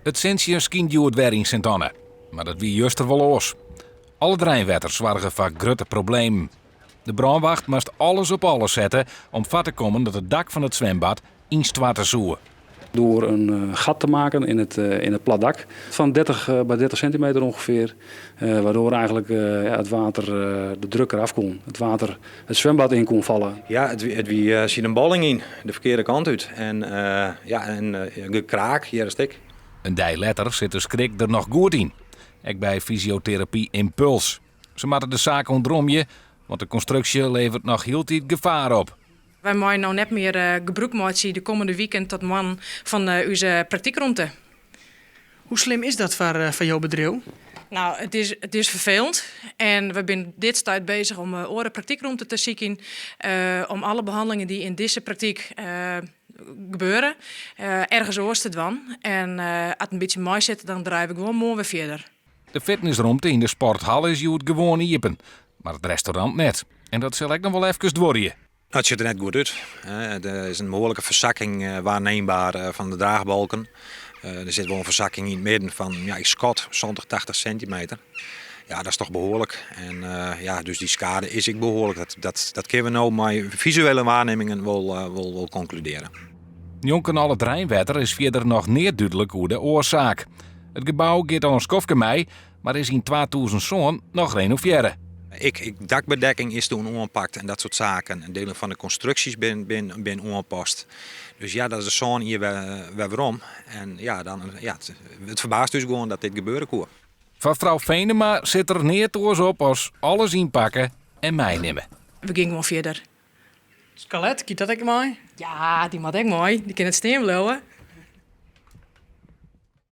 It sintsje skynt hjoed wer yn Sint Anne, mar dat wie juster wol oars. Al it reinwetter soarge foar grutte problemen. De brânwacht moast alles op alles sette om foar te kommen dat it dak fan it swimbad ynstoarte soe. Door een eh, gat te maken in het plat dak van 30 eh, bij 30 centimeter ongeveer. Waardoor eigenlijk ja, het water de druk eraf kon. Het water het zwembad in kon vallen. Ja, it wie siet in bolling yn, de ferkearde kant út. En ja, en gekraak hjir in stik. In dei letter sit de skrik der noch goed yn. Ek by fysioterapy Impuls. Se moatte de saak ûntromje, want de konstruksje leveret noch hieltyd gefaar op. Wy meie no net mear gebrûk meitsje de kommende wiken tot moannen fan ús praktykromte. Hoe slim is dat foar jo bedriuw? No, it is ferfelend. En we binne dit stuit bezich om oare praktykromte te sykjen. Om alle behannelingen dy't yn dizze praktyk gebeure, ergens oars te dwaan. En as it in bytsje meisit, dan draaie we gewoan moarn wer fierder. De fitnessromte yn de sporthal is hjoed gewoan iepen, mar it restaurant net. En dat sil ek noch wol efkes duorje. Nou, it sjocht der net goed út. Der is in behoarlike fersakking waarneembaar fan de draachbalken. Der sit wol in fersakking yn it midden fan, ja, ik skat 70, 80 sintimeter. Ja, dat is toch behoarlik. En ja, dus dy skade is ek behoarlik. Dat kinne we no mei fisuele waarnimmingen wol konkludearje. Njonken al it reinwetter is fierder noch neat dúdlik oer de oarsaak. It gebou giet al in skoftke mei, mar is yn 2007 noch renovearre. Ek dakbedekking is toen oanpakt en dat soart saken. En dielen fan de konstruksjes bin oanpast. Dus ja, dat is 7 jier wer werom. En ja, dan, ja, it ferbaast ús gewoan dat dit gebeure koe. Foar frou Venema sit der neat oars op as alles ynpakke en meinimme. We gean gewoan fierder. Skelet, giet dat ek mei? Ja, dy moat ek mei. Dy kin net stean bliuwe.